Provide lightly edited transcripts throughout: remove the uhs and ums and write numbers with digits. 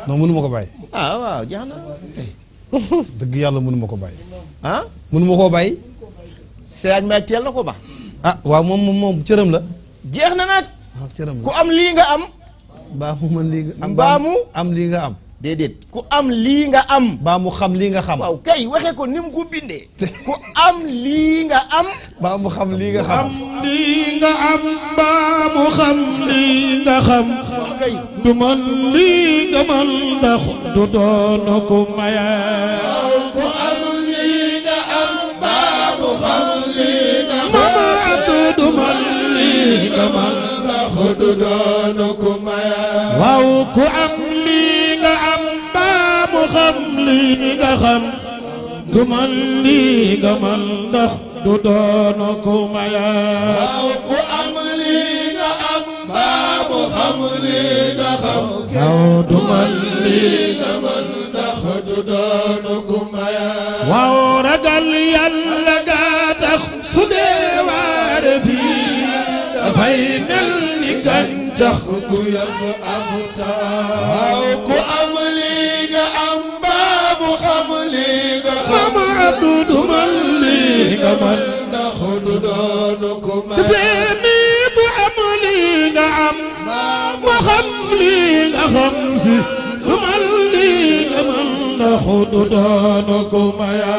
non mënu ma ko bàyyi. ah waaw jeex na. dëgg yàlla mënu ma ko bàyyi. ah. mënu ma koo bàyyi. Seydi Mbaye teel na ko ba. ah waaw moom cëram la. jeex na nag. waaw cëram la ku am lii nga am. baa mu mën lii nga am. baa mu am lii nga am. déedéet ku am lii nga am. baa mu xam lii nga xam. waaw kay waxee ko ni mu ko bindee. ku am lii nga am. baa mu xam lii nga xam. am lii nga am baa mu xam lii nga xam. kay du man lii nga man ndax du doon ko maye. ku am lii nga am baa mu xam lii nga xam. mama Abdou du man lii nga man ndax du doon ko maye. waaw ku am lii nga am baa mu xam lii nga xam. du man lii nga man ndax du doon ko maye. waaw ku am lii nga am baa mu xam lii nga xam. waaw du man lii nga man ndax du doon ko maye. waaw ragal yàlla gaa tax su dee waare fii dafay mel ni gàncax gu yàgg am taw. waaw ku am lii nga am baa mu xam lii nga xam. mama Abdou du man lii nga man ndax du doon ko maye. dafay ni ku am lii nga am ma xam lii nga xam si du man lii nga man ndax du doon ko maye.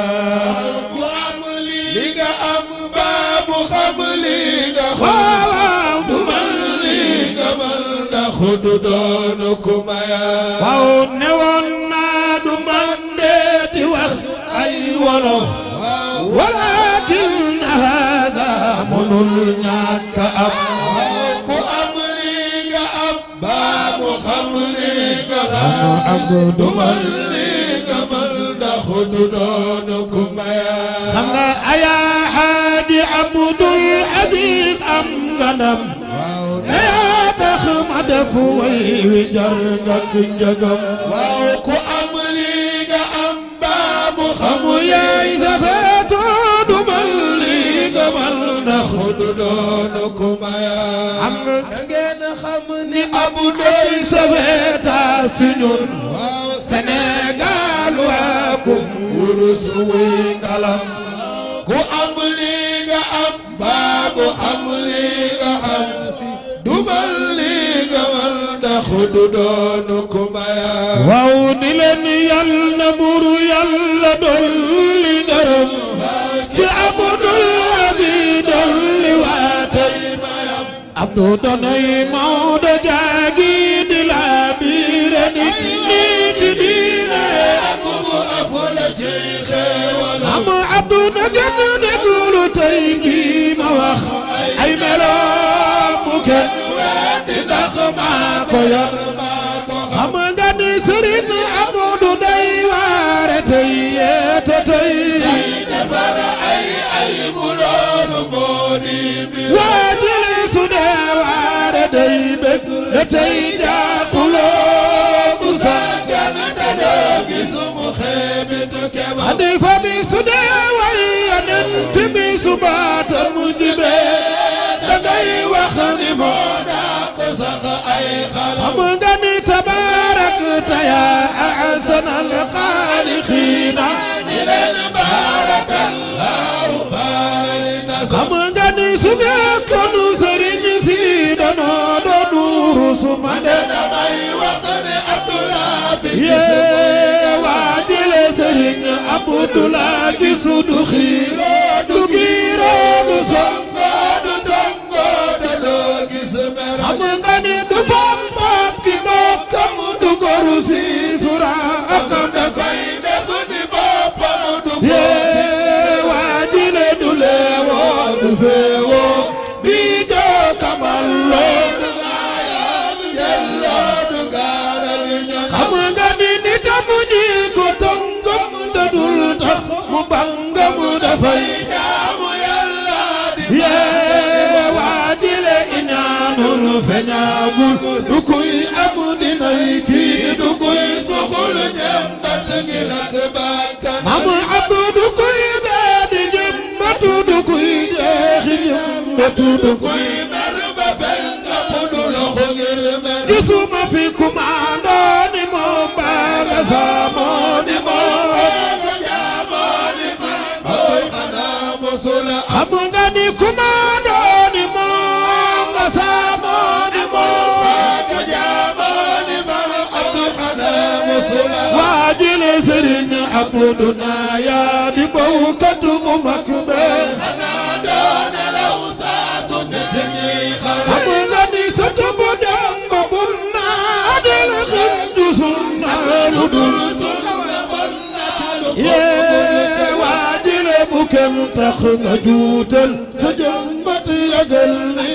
ku am lii nga am baa mu xam lii nga xam. waaw du man lii nga man ndax du doon ko maye. waaw newoon naa du man dee di wax ay wolof. walakin hada mënul ñàkk am. ku am lii nga am baa mu xam lii nga xam. Abdou du man lii nga man ndax du doon ko maye. xam nga ayaa xaadi Abdul Aziz am nga ndam. ne yaa tax ma def way wi jar ngak njëgam. waaw ku am lii nga am baa mu xam xamu yaay sa feeto du man lii nga man ndax du doon ko maye. am nga ngeen xam ni abu doy sa feeta si ñun. waaw Sénégal waa ko wurus wuy ngalam. ku am lii nga am baa mu xam lii nga xam. du man lii nga man ndax du doon ko maye. waaw ni leen yàlla buru yàlla dolli ngërëm ci Abdul Aziz dolli waatay Abdou donay Maodo jaagi di la biire nit ñi ci diine am Abdou na gën déglu tey bii ma wax ay melo bu kenn weddi ndax maa ko yor xam nga ni Serigne Abdou day waare tey yeete tey defar ay bu loolu moo di mbir. waa jële su dee waare day bëgg la tey jaaxuloo bu gan te doo gis mu xeebit kema. andi fa bi su dee way yonent bi su baatam jibee da ngay wax ni moo dàq sax ay xalam. xam nga ni tabaarak taya ahsanal xaaliqiina di leen barakallahu baari na sax. xam nga ni su fekkoon sëriñ si danoo doon ruus ma de damay wax ne Abdoulaye fi gis yee waa jële sëriñ Abdoulaye gisu du xiiroo du giiroo du sonko du tongo te doo gis mer. xam nga ni du fam bopp ki bokkam du goru si sura ak da koy def ni boppam du ko. yee waa jële du leewoo du feewoo bi joo kamal loo xam nga ni nitam ñi ko tongom te dul tax mu bangam dafay jaamu yàlla di yee waa jile iñaanul feñaagul du kuy am dinay kii du kuy soxul jëmbat ngi lakk bakkan. am Abdou du kuy bee di jëmbatu du kuy jeexi jëmbatu du kuy kuy mer ba fenk du loxo ngir mer. gisuma fi kumaandoo Abduna yaa di bawkat bu mag be xanaa doon law saa su ne ci ñi xare xam nga ni sa tobu dem ba bul naa del xel du sunna lu dul yee waa jile bu kenn tax nga juutal sa jëmbat yëgal ni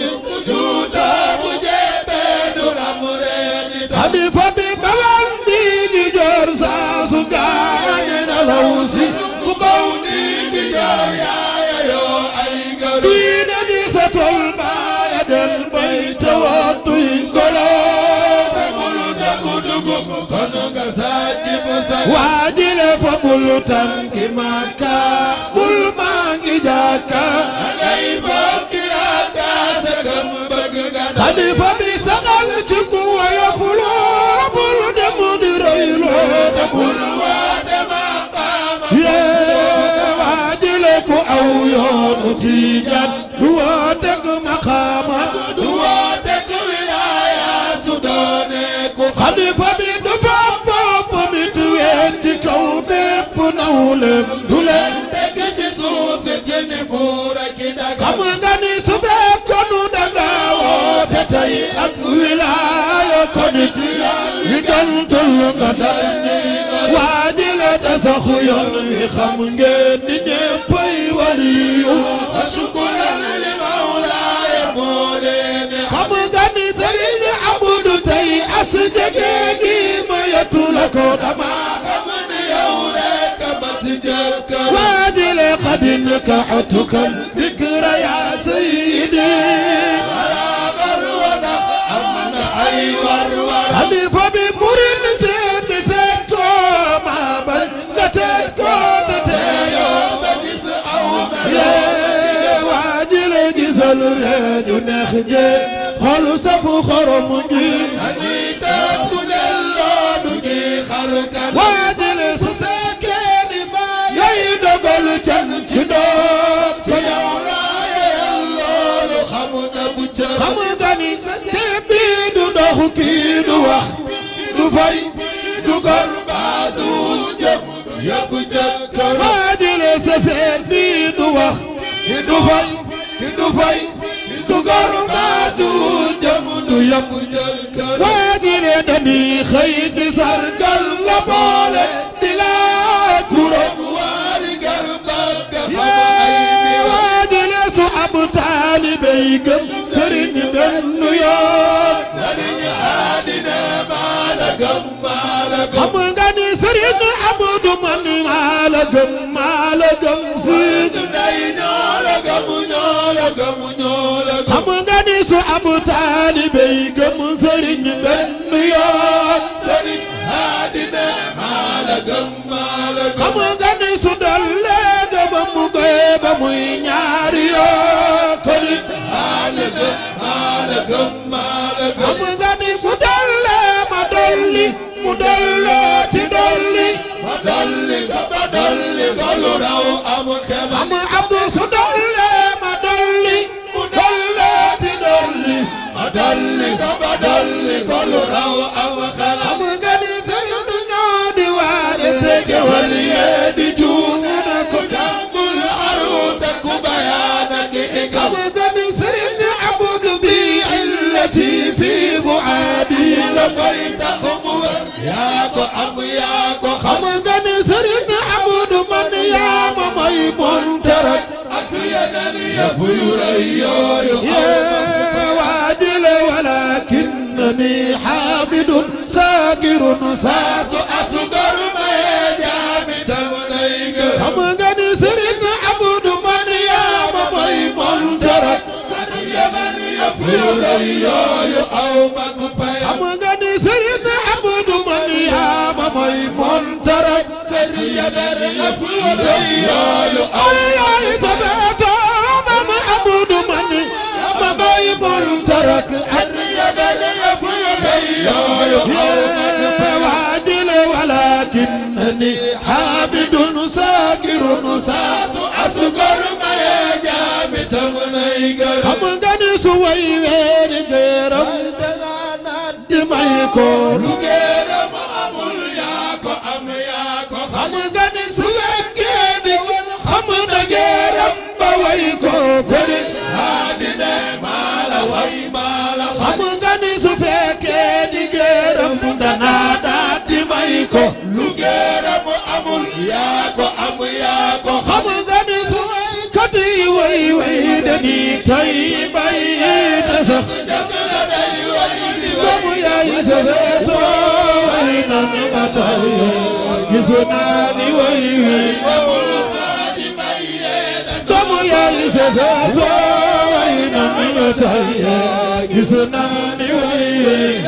juuta bu jeebee du ram reeni ta xalifa bi bawal di di joor saa su gaañe na law si ku baw ni di joor yaaya yoo ay garu diine di sa tol baaya del bay te wattuy golo bul degu dugub kon nga sàcc bu sa waa jile fa bul tànki Makka bul mangi jàkka ngay fokki raaka sa gëm bëgg nga xalifa bi saxal ci ku woyofulu bul dem di royloo te bul waate maqaama yee waa jile ku aw yoonu Tijaan du wooteeg maqaama du woote ku wilaaya su doone ku xalifa bi du fa bopp mit ween ci kaw bépp nawlem du leen dëkk ci suuf ci ni buur ak daga xam nga ni su fekkoon danga woote tey ak wilaaya ko nit yi gantul nga dal waa ji la tasaxu yoon wi xam ngeen ni ñëppay waliyu shukran li mawlaaya mooleene xam nga ni Sëriñ Abdu tey as jege gi ma yetu la ko dama xam ne yow rek mat jëkkër waa ji la xadin ka xotukal bikra yaa sayyidi wala gar wala am na ay war xalifa bi murid seet bi seet ko maa bañ nga teet ko te teeyoo ba gis aw ma yee waa ji la gisal reeju neex jee xolu safu xorom ji ani taat ku delloo du gi xar kan waa ji la su seekee di baay yooyu dogal can ci doom ci yow laa yeyal loolu xam nga bu cër xam nga ni sa seet bi du dox kii du wax du fay du gor baasuul jëm yëpp jëkkër waa ji la sa seet bi du wax ki du fay ki du fay du gor baasuul jëm du yëpp jëkkër waa ji la dañuy xëy ci sargal la boole di laaj kuram waari gar bëgg xam ay yee waa ji la su ab taalibe yi gëm sëriñ benn yoon sëriñ àddina maa la gëm maa la gëm xam nga ni sëriñ Abdu man maa la gëm si day ñoo la gëm ñoo la gëm ñoo la gëm xam nga ni su ab taalibe yi gëm sëriñ benn yoon sëriñ àddina maa la gëm maa la gëm xam nga ni su dollee ga ba mu goy ba muy ñaari yoon kërit maa la gëm maa la gëm maa la gëm xam nga ni su dollee ma dolli mu dolloo ci dolli ma dolli nga ba dolli nga lu raw am xel am Abdu su dollee ma dolli mu dolloo ci dolli ma dolli nga ba dolli nga lu raw am xel xam nga ni sëriñ ñoo di waale te gewal yee di juumu na ko jàngul aruute ku bayaana ki igam xam nga ni sëriñ Abdu bi illati fi fuaadi la koy tax mu wër yaa ko am yaa ko xam xam nga ni sëriñ Abdu man yaa ma may montarak ak yeneen yëf yu rëy yooyu yee waadi la walakinnani xaamidun saakirun saasu asugar maye jaami tam nay gër xam nga ni sëriñ Abdu man yaa ma may montarak ak yeneen yëf yu rëy yooyu aw mag pay xam nga ni sëriñ Abdu man yaa ma may montarak ak yeneen yëf yu rëy yooyu aw ay sabeeto mam Abdu man ma may montarak ak yeneen yëf yu rëy yooyu aw mag pay waadi la walakinnani xaamidun saakirun saasu asugar maye jaami tam nay gër xam nga ni su way weeri gërëm di may ko lu gërëm amul yaa ko am yaa ko xam nga ni سفيتو وينا نبتاي جسناني ويوي دوم يا سفيتو وينا نبتاي جسناني ويوي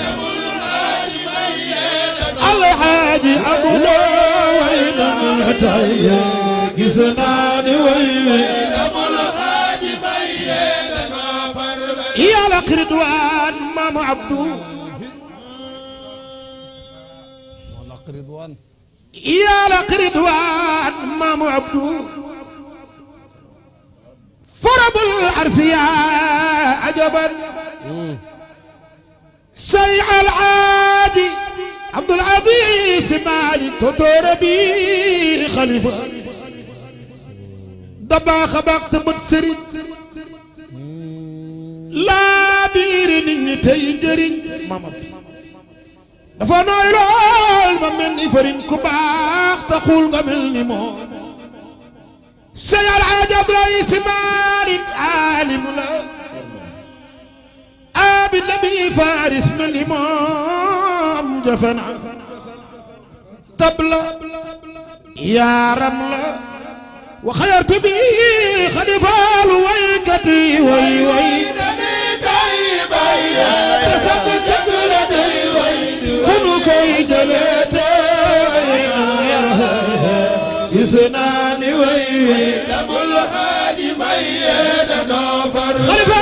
الحاج أبو وينا نبتاي جسناني ويوي يا لك رضوان ماما عبدو رضوان يا لك رضوان ماما عبدو فرب العرس يا عجبا شيع العادي عبد العزيز مالك توتوربي خليفه دباخ بقت متسري لا بير نيت تيدرين ماما dafa nooy lool ba mel ni farin ku baax taxul nga mel ni moom Sey Alaaji Abdoulaye Si Maalik aalim la abi nabi faris mel ni moom jafe na tab la yaaram la wa xayartu bi xadifaalu waykat yi way way te sax cëgg la day way kunu koy jëleete gis naa ni way dabul xaaji may danoo far xalifa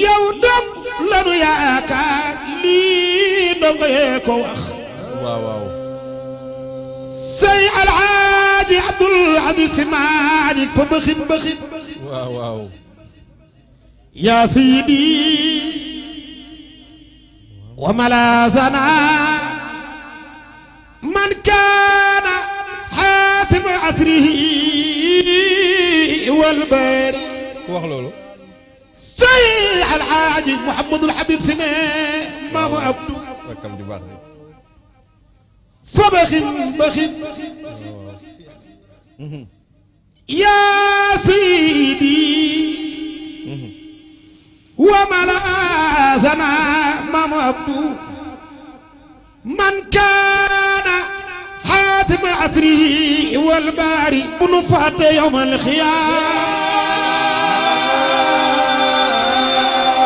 yow dong lanu yaakaar lii dong yee ko wax waaw waaw Sey Alaaji Abdul Aziz Si Maalik fa bëxit bëxit waaw waaw يا سيدي وملازنا من كان حاتم عصره والباري wax loolu سيح الحاج محمد الحبيب سنة ماما عبدو rakam di baax فبخن بخن يا سيدي وملازنا ماما عبدو من كان حاتم عصره والباري ونفات يوم الخيام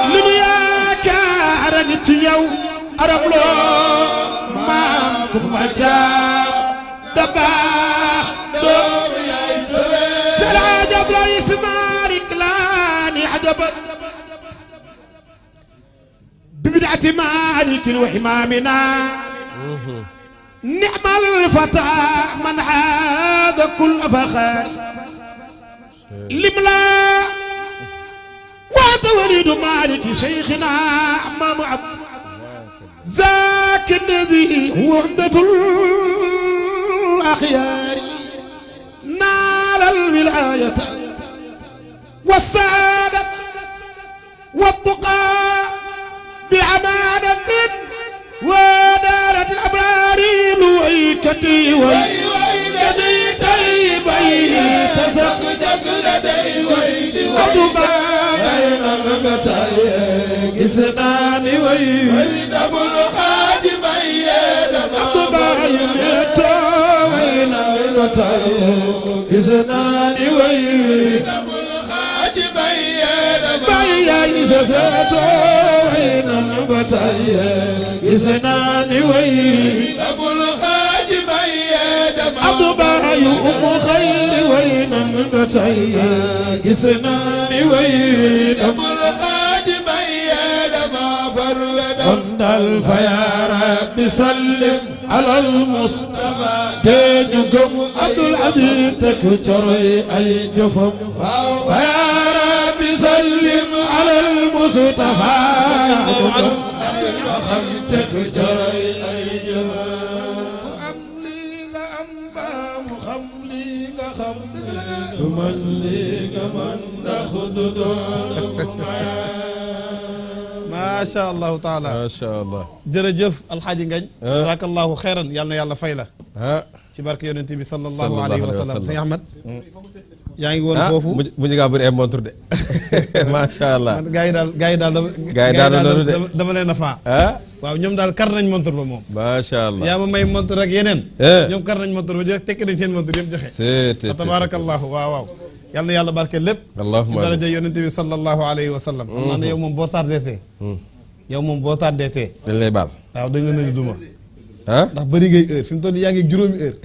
لنو يا كارغت يو أرم لو مام كمجا دباخ دوم يا إسرائيل سلعاد أبرايس مالك لاني عجبت ببدعة مالك وإمامنا نعم الفتى من هذا كل فخر لملا وتولد مالك شيخنا أمام عبد ذاك الذي هو عمدة الأخيار نال الولاية والسعادة والتقى بعمادة ودارت الأبرار لويكتي ويكتي طيبي تسق جقل دي ويدي ودبا غير المبتاي قسطاني ويدب الخاج بيّد ودبا يميتو وين المبتاي قسطاني ويدب الخاج بيّد بيّد سفيتو بتاي يسناني وي ابو الخاج بيد ابو باي ام خير وين بتاي يسناني وي ابو الخاج بيد ما فرود عند الفيا رب سلم على المصطفى تنجم عبد العزيز تكتري اي جفم فيا رب سلم على المصطفى خمتك جري أي جمال أمليك أمبام خمليك خمليك مليك من ناخد دون ما شاء الله تعالى macha allah jërëjëf alxaaji Ngañ jazakallahu xeyran yal na yàlla fay la ah ci barke yonent bi sallallahu alayhi wa sallam sëñ Ahmad yaa ngi woon foofu mu ngaa bëri ay montre de macha allah. man gars yi daal dama leen a faa. waaw ñoom daal kar nañ montre ba moom. macha allah yaa ma may montre rek yeneen. ñoom kar nañ montre ba joxe tekki nañ seen montre yëpp joxe. fa tabarakallahu waaw. yal na yàlla barke lépp. allahumma ci daraja yonente bi sallallahu alayhi wa sallam. xam naa ne yow moom boo tardé dañ lay baal. waaw dañ la nañu duma. ndax bëri ngay heure fi mu toll nii yaa ngi juróomi heure.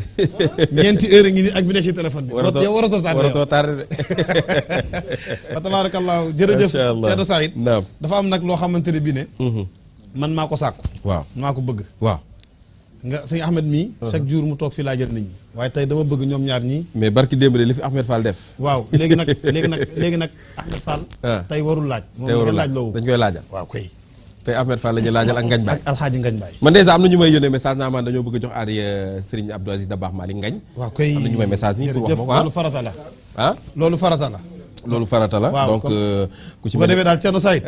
ñeenti heure ngi ni ak bi ne ci téléphone bi. yow waratoo tardé de. fa tabarakallahu jërëjëf Thierno Saïd. dafa am nag loo xamante ne bii ne. man maa ko sàkku. waaw maa ko bëgg. waaw nga sëñ Ahmed mii. chaque jour mu toog fii laajal nit ñi. waaye tey dama bëgg ñoom ñaar ñii. mais barki démb li fi Ahmed Fall def. waaw léegi nag Ahmed Fall. tey warul laaj. tey warul laaj dañ koy laajal. waaw kay. tey Ahmed Fall la ñuy laajal ak Ngañ Baay. ak Alxaaji Ngañ Baay. man dèjà am na ñu may yónnee message naa man dañoo bëgg a jox aadi Serigne Abdou Aziz Dabakh Malick Ngañ. waaw kay am na ñu may message nii pour wax ma loolu farata la. loolu farata la. waaw donc ku ci bu ko defee daal Thierno Saïd